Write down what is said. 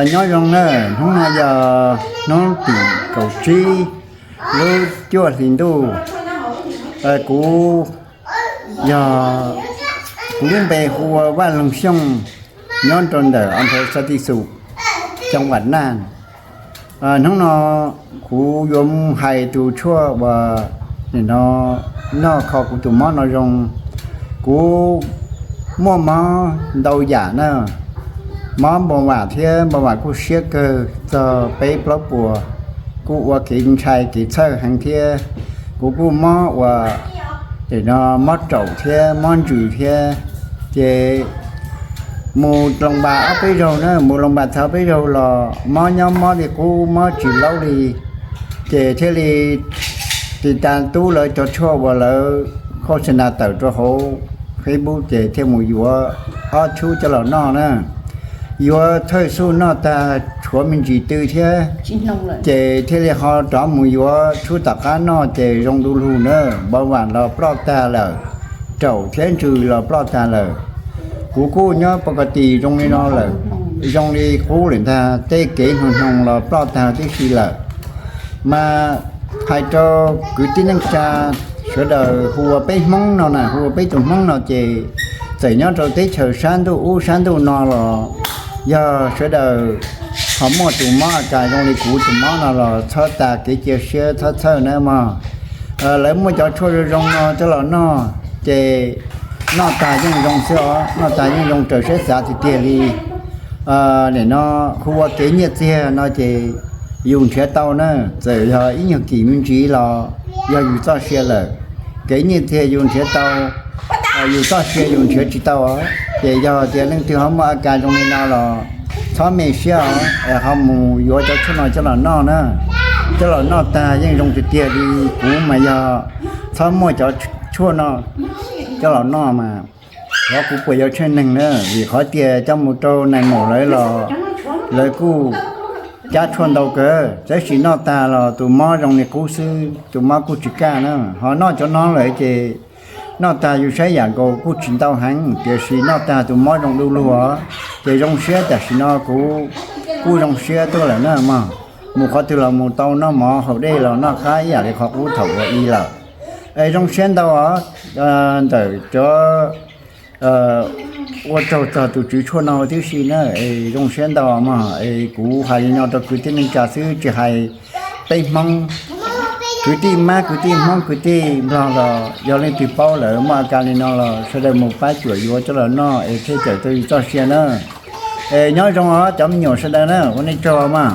Nyob zoo na, hnub no yog hnub tim kaum tsib lub cuaj hli ntuj. Kuv yog, kuv lub npe hu ua Vaj Loog Xyooj, nyob rau ntawm a pha Xav Tij Xum, coo Vam Naj. Hnub no kuv yuav mus hais tus tshuaj uas nim no noj kho kuv tus mob no zoo. Kuv muaj mob ntau yam na, mob npau vam thiab npau vam kuj siab kawg txog peb plaub puas, kuj ua kev ntshai kev txhawj heev thiab. Kuv kuj mob ua, nim no mob raum thiab mob ntsws thiab. Ces mus loos npas ob peb zaug na, mus loos npas txog peb zaug los mob nyob mob li qub, mob tsis laub li. Ces thiaj li tis tas tub lawv cov tshuaj uas lawv khos xas nas tawm rau hauv Facebook ces thiaj mus yuav ob txhub coj los noj na. Yuav thawj xub noj tag tshuav me ntsis tw thiab, ces thiaj li ho rov mus yuav txhub tom qab noj ces zoo du lug na, npau vam los ploj tag lawm, raum thiab ntsws los ploj tag lawm. Kuv kuj nyob pov ka tis zoo li no lawm, zoo li qub lawm ntag, tej kev hnoos hnoos los ploj tag tib si lawm. Mas hais rau kwv tij neej tsa sawv daws hu ua peb Hmoob no na, hu ua peb tus Hmoob no ces txawm nyob rau teb chaws sab ntuj ub sab ntuj no los yog sawv daws ho muaj tus mob a kas zoo li kuv tus mob no los txhob tas kev cia siab txhob txhawj nawb mog. Lawv muaj cov tshuaj zoo zoo no coj los noj ces noj tag yeej zoo xwb os, noj tag yeej zoo raws siab xav tiag tiag li. Nim no hu ua kev nyiaj txiag no ces yus nrhiav tau na, txawm yog ib nyuag kim me ntsis los yog yus txoj sia lawm. Kev nyiaj txiag yus nrhiav tau, yus txoj sia yus nrhiav tsis tau. Ces yog tias leej twg ho muaj a kas zoo li no los txhob me siab os, ho mus yuav cov tshuaj no coj los noj na. Coj los noj tag yeej zoo tiag tiag li, kuv mas yog txhob muaj cov tshuaj no coj los noj mas xyov kuv puas yuav tsheej neeg na, vim qhov tias coj mus rau nais maum lawv los lawv kuj cab tshuaj ntau kawg, tab sis noj tag los tus mob zoo li qub xwb, tus mob kuj tsis kaj na. Ho noj cov no lawm ces noj tag yus saib yam nkaus kuj tsis ntau heev, tiam sis noj tag tus mob zoo du lug os. Ces zoo siab tam sim no kuv kuj zoo siab tuaj lawm na mog. Mus qhov twg los mus tau, noj mov haus dej los noj qab ib yam li qhov qub thaum ua i lawm. Es zoo siab ntau os ntawm cov ua tsaug txog tus tswv tshuaj no tib si na, es zoo siab ntau mog. Es kuv hais li no rau kwv tij neej tsa xwb tsis hais peb Hmoob, kwv tij mab kwv tij Hmoob kwv tij Nplog los yog leej twg paub lawm muaj a kas li no los sawv daws mus pab cuam yuav coj los noj es thiaj cawm tau yus txoj sia na. Es nyob zoo os cov me nyuam sawv daws na, ua nej tsaug mog.